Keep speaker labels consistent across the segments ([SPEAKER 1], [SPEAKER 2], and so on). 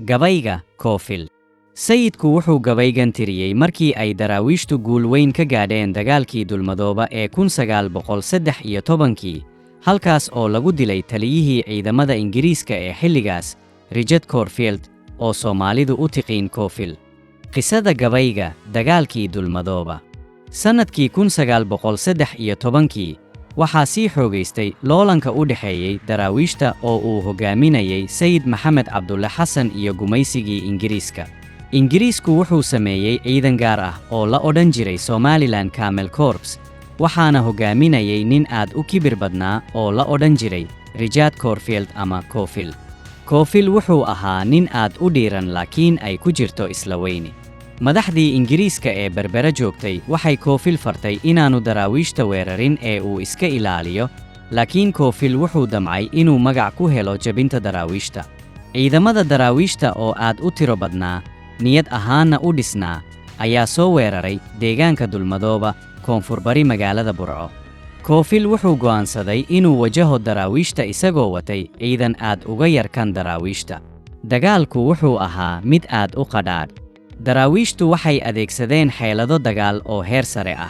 [SPEAKER 1] Gabayga Koofil. Sayidku wuxuu gabaygan tiriyey markii ay Daraawiishtu guul weyn ka gaadheen dagaalkii Dulmadooba ee 1913-kii, halkaas oo lagu dilay taliyihii ciidamada Ingiriiska ee xilligaas, Richard Corfield, oo Soomaalidu u tiqiin Koofil. Qisada gabayga dagaalkii Dulmadooba. Sannadkii 1913-kii waxaa sii xoogaystay loolanka u dhexeeyey Daraawiishta oo uu hoggaaminayay Sayid Maxamed Cabdulle Xasan iyo gumaysigii Ingiriiska. Ingiriisku wuxuu sameeyey ciidan gaar ah oo la odhan jiray Somaliland Camel Corps, waxaana hoggaaminayay nin aad u kibir badnaa oo la odhan jiray Richard Corfield ama Koofil. Koofil wuxuu ahaa nin aad u dhiiran, laakiin ay ku jirto isla weyni. Madaxdii Ingiriiska ee Berbera joogtay waxay Koofil fartay inaanu Daraawiishta weerarin ee uu iska ilaaliyo, laakiin Koofil wuxuu damcay inuu magac ku helo jabinta Daraawiishta. Ciidamada Daraawiishta oo aad u tiro badnaa, niyad ahaanna u dhisnaa, ayaa soo weeraray deegaanka Dulmadooba, koonfurbari magaalada Burco. Koofil wuxuu go'aansaday inuu wajaho Daraawiishta isagoo watay ciidan aad uga yar kan Daraawiishta. Dagaalku wuxuu ahaa mid aad u qadhaadh. Daraawiishtu waxay adeegsadeen xeelado dagaal oo heer sare ah,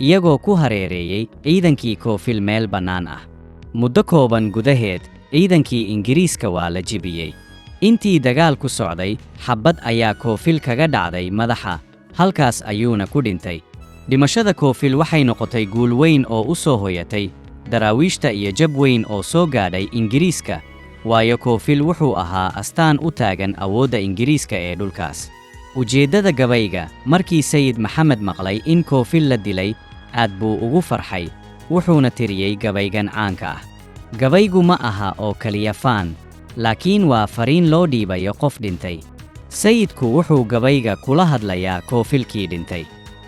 [SPEAKER 1] iyagoo ku hareereeyey ciidankii Koofil meel bannaan ah. Muddo kooban gudaheed, ciidankii Ingiriiska waa la jebiyey. Intii dagaalku socday, xabbad ayaa Koofil kaga dhacday madaxa, halkaas ayuuna ku dhintay. Dhimashada Koofil waxay noqotay guul weyn oo u soo hoyatay Daraawiishta iyo jab weyn oo soo gaadhay Ingiriiska, waayo Koofil wuxuu ahaa astaan u taagan awoodda Ingiriiska ee dhulkaas. Ujeeddada gabayga. Markii Sayid Maxamed maqlay in Koofil la dilay, aad buu ugu farxay, wuxuuna tiriyey gabaygan caanka ah. Gabaygu ma aha oo kaliya faan, laakiin waa fariin loo dhiibayo qof dhintay. Sayidku wuxuu gabayga kula hadlayaa Koofilkii dhintay.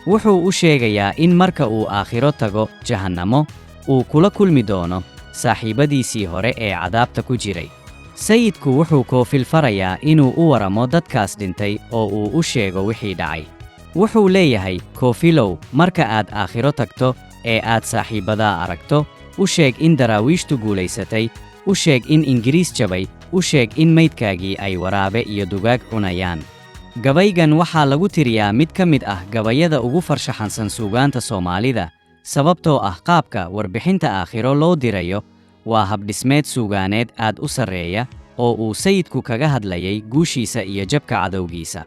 [SPEAKER 1] Wuxuu u sheegayaa in marka uu aakhiro tago jahannamo, uu kula kulmi doono saaxiibadiisii hore ee cadaabta ku jiray. Sayidku wuxuu Koofil farayaa inuu u waramo dadkaas dhintay oo uu u sheego wixii dhacay. Wuxuu leeyahay: "Koofilow, marka aad aakhiro tagto ee aad saaxiibbadaa aragto, u sheeg in Daraawiishtu guulaysatay, u sheeg in Ingiriis jabay, u sheeg in maydkaagii ay waraabe iyo dugaag cunayaan." Gabaygan waxaa lagu tiriyaa mid ka mid ah gabayada ugu farshaxansan suugaanta Soomaalida, sababtoo ah qaabka warbixinta aakhiro loo dirayo waa habdhismeed suugaaneed aad u sarreeya oo uu sayidku kaga hadlayay guushiisa iyo jabka cadowgiisa.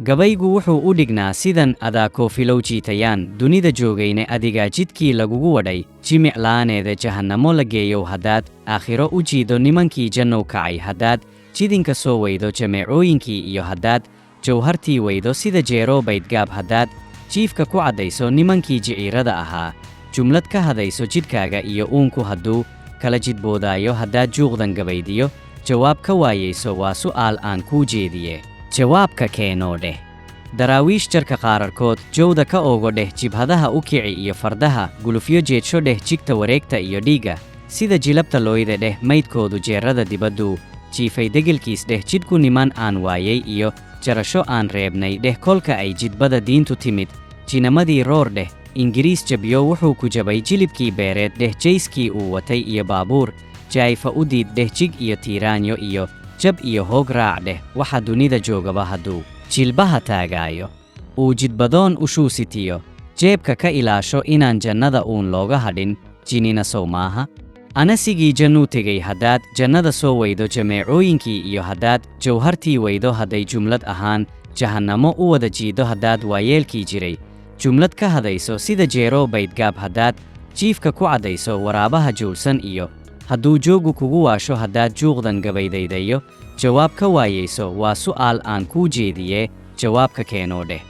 [SPEAKER 1] Gabaygu wuxuu u dhignaa sidan: Adaa Koofilow jiitayaan dunida joogayne, adigaa jidkii lagugu wadhay jimic la'aaneeda jahannamo la geeyow, haddaad aakhiro u jiido nimankii jannow kacay, haddaad jidinka soo weydo jameecooyinkii iyo haddaad jawhartii weydo sida jeeroo baydgaab, haddaad jiifka ku caddayso nimankii jiciirada ahaa, jumlad ka hadayso jidhkaaga iyo uunku hadduu kala jidboodaayo, haddaad juuqdan gabaydiyo jawaab ka waayayso, waa su'aal aan kuu jeediye, jawaabka keenoo dheh. Daraawiish jarka qaararkood jowda ka oogo dheh, jibhadaha u kici iyo fardaha gulufyo jeedsho dheh, jigta wareegta iyo dhiigga sida jilabta looyde dheh, maydkoodu jeerrada dibadduu jiifay degilkiis dheh, jidhku niman aan waayay iyo jarasho aan reebnay dheh, kolka ay jidbada diintu timid jinamadii roor dheh, Ingiriis jabyo wuxuu ku jabay jilibkii beereed dheh, jayskii uu watay iyo baabuur jaayfa u diid dheh, jig iyo tiiraanyo iyo jab iyo hoog raac dheh, waxa dunida joogaba hadduu jilbaha taagaayo, uu jidbadoon u shuusitiyo, jeebka ka ilaasho inaan jannada uun looga hadhin, jinina sow maaha? Anasigii jannuu tegey haddaad jannada soo weydo jameecooyinkii iyo haddaad jawhartii weydo, hadday jumlad ahaan jahannamo u wada jiido, haddaad waayeelkii jiray jumlad ka hadayso sida jeeroo baydgaab, haddaad jiifka ku caddayso waraabaha juulsan iyo hadduu jooggu kugu waasho, haddaad juuqdan gabaydaydayo jawaab ka waayayso, waa su'aal aan kuu jeediyee, jawaabka keenoo dheh.